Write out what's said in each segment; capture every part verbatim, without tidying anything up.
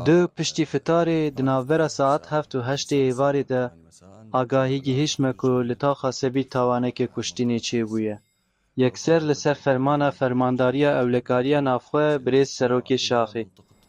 Dû piştî fitarê di navbera saet heft û heştê êvarê de agahî gihîşt me ku li taxa Sebî tawaneke kuştînê çêbûye. Yekser li ser fermana Fermandariya Ewlekariya Navxwe birêz Serokê Şaxê.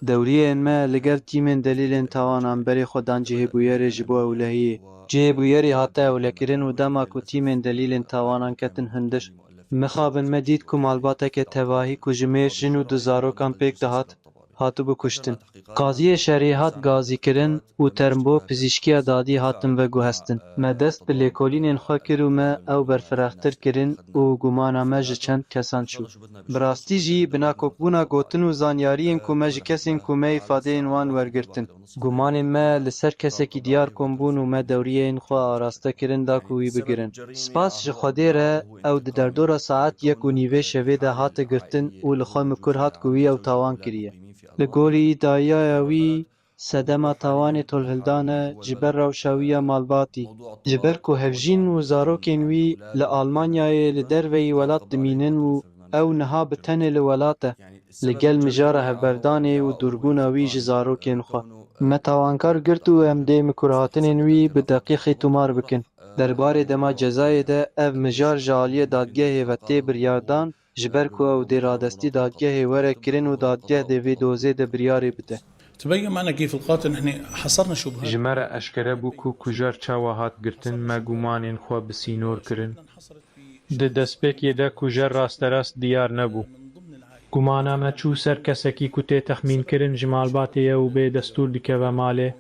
Dewriyên me li gel tîmên delîlên tawanan berê xwe dan cihê bûyerê ji bo ewlehiyê. Cihê bûyerê hate ewlekirin û dema ku tîmên delîlên tawanan ketin hundir, mixabin me dît ku malbateke tevahî ku ji mêr, jin û du zarokan pêk dihat, hatibû kuştin. Qaziyê şerê hat gazîkirin û termbo pizîşkiya dadî hatin veguhestin. Me dest bi lêkolînên xwe kir û me ew berfirehtir kirin û gumana me ji çend kesan çû. Bi rastî jî, binakokbûna gotin û zanyariyên ku me ji kesên ku me îfadeyên wan wergirtin, gumanên me li ser kesekî diyar kom bûn û me dewriyeyên xwe araste kirin da ku wî bigirin. Spas ji Xwedê re, ew di derdora saet yek û nîvê şevê de hate girtin û li xwe mikur hat ku wî ew tawan kiriye. Li gorî îdiaya wî, sedema tawanê tolhildan e ji ber rewşa wî ya malbatî. Ji ber ku hevjîn û zarokên wî li Almanyayê li derveyî welat dimînin û ew niha bi tenê li welat e, li gel mijara hevberdanê û dûrbûna wî ji zarokên xwe. Me tawankar girt û em dê mikurhatinên wî bi deqîqî tomar bikin. Derbarê dema cezayê de ev mijar ji aliyê dadgehê ve tê biryardan, ji ber ku ew dê radestî dadgehê were kirin û dadgeh dê vê dozê de biryarê bide. تبين معنا كيف القاتل، نحن حصرنا شبهات. Ji me re eşkere bû ku kujer çawa hat girtin, me gumanên xwe bi sînor kirin. Di destpêkê de kujer rasterast diyar nebû. Gumana me çû ser kesekî ku tê texmînkirin ji malbatê ye û bê destûr dikeve malê.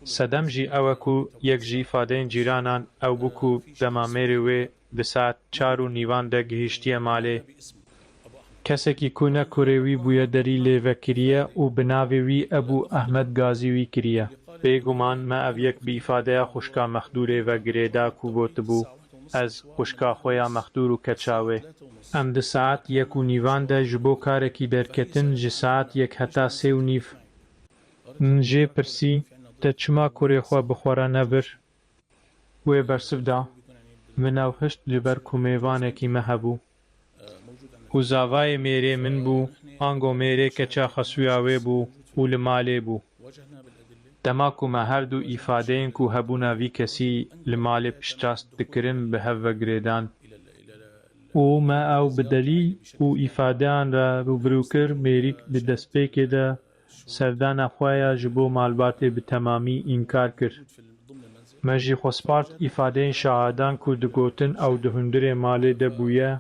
Sedem jî ew e ku yek ji îfadeyên cîranan ew bû ku dema mêrê wê di saet çar û nîvan de gihîştiye malê, kesekî ku ne kurê wî bûye derî lê vekiriye û bi navê wî Ebû Ehmed Gazî wî kiriye. Bêguman me ev yek bi îfadeya xwişka Mexdûrê ve girêda ku gotibû, Ez xwişka xwe ya Mexdûr û keça wê. Em di saet yek û nîvan de ji bo karekî derketin, ji saet yek heta sê û nîv. Min jê pirsî, Te çima kurê xwe bi xwe re nebir? Wê bersiv da, Min ew hişt ji ber ku mêvanekî me hebû. Û zavayê mêrê min bû, ango mêrê keça xesûya wê bû û li malê bû. Dema ku me her du îfadeyên ku hebûna vî kesî li malê piştrast dikirin bi hev ve girêdan, û me ew bi delîl û îfadeyan re rûbirû kir, mêrîk di destpêkê de serdana xwe ya ji bo malbatê bi temamî înkar kir. Me jî xwe spart îfadeyên şahadan ku digotin ew di hundirê malê de bûye,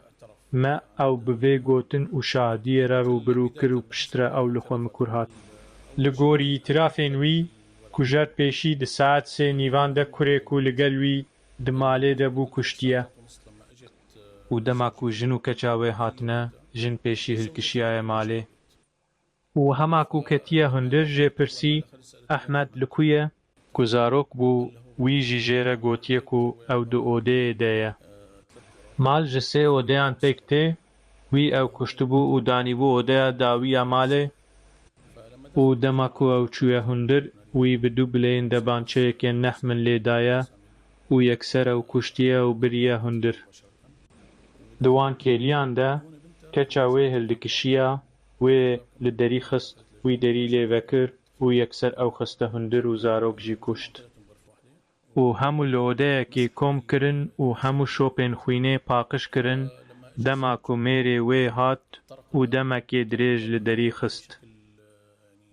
me ew bi vê gotin û şahidiyê re rûbirû kir û piştre ew li xwe mikur hat. Li gorî îtirafên wî, kujer pêşî di saet sê nîvan de kurê ku li gel wî di malê de bû kuştiye. Û dema ku jin û keça wê hatine, jin pêşî hilkişiyaye malê. Û hema ku ketiye hundir jê pirsî, Ehmed li ku ye? Ku zarok bû, wî jî jê re gotiye ku ew di odeyê de ye. Mal ji sê odeyan pêk tê, wî ew kuştibû û danîbû odeya dawî ya malê. Û dema ku ew çûye hundir, wî bi du bileyên debançeyekê neh min lê daye û yekser ew kuştiye û biriye hundir. Di wan kêliyan de keça wê hildikişiya, wê li derî xist, wî derî lê vekir û yekser ew xiste hundir û zarok jî kuşt. Û hemû li odeyekê kom kirin û hemû şopên xwînê paqij kirin, dema ku mêrê wê hat û demekê dirêj li derî xist.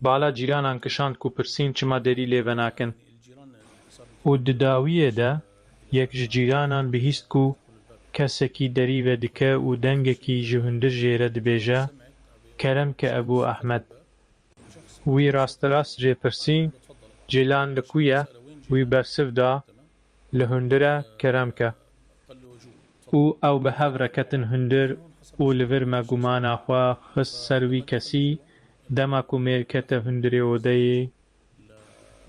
Bala cîranan kişand ku pirsîn çima derî lê venakin. Û di dawiyê de yek ji cîranan bihîst ku kesekî derî vedike û dengekî ji hundir jê re dibêje, Kerem ke Ebû Ehmed. Wî rasterast jê pirsî, Cîlan li ku ye? Wî bersiv da, Li hundir e, kerem ke. Û ew bi hev re ketin hundir û li vir me gumana xwe xist ser wî kesî, dema ku mêr kete hundirê odeyê.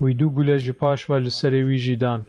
Wî du gule ji paş ve li serê wî jî dan.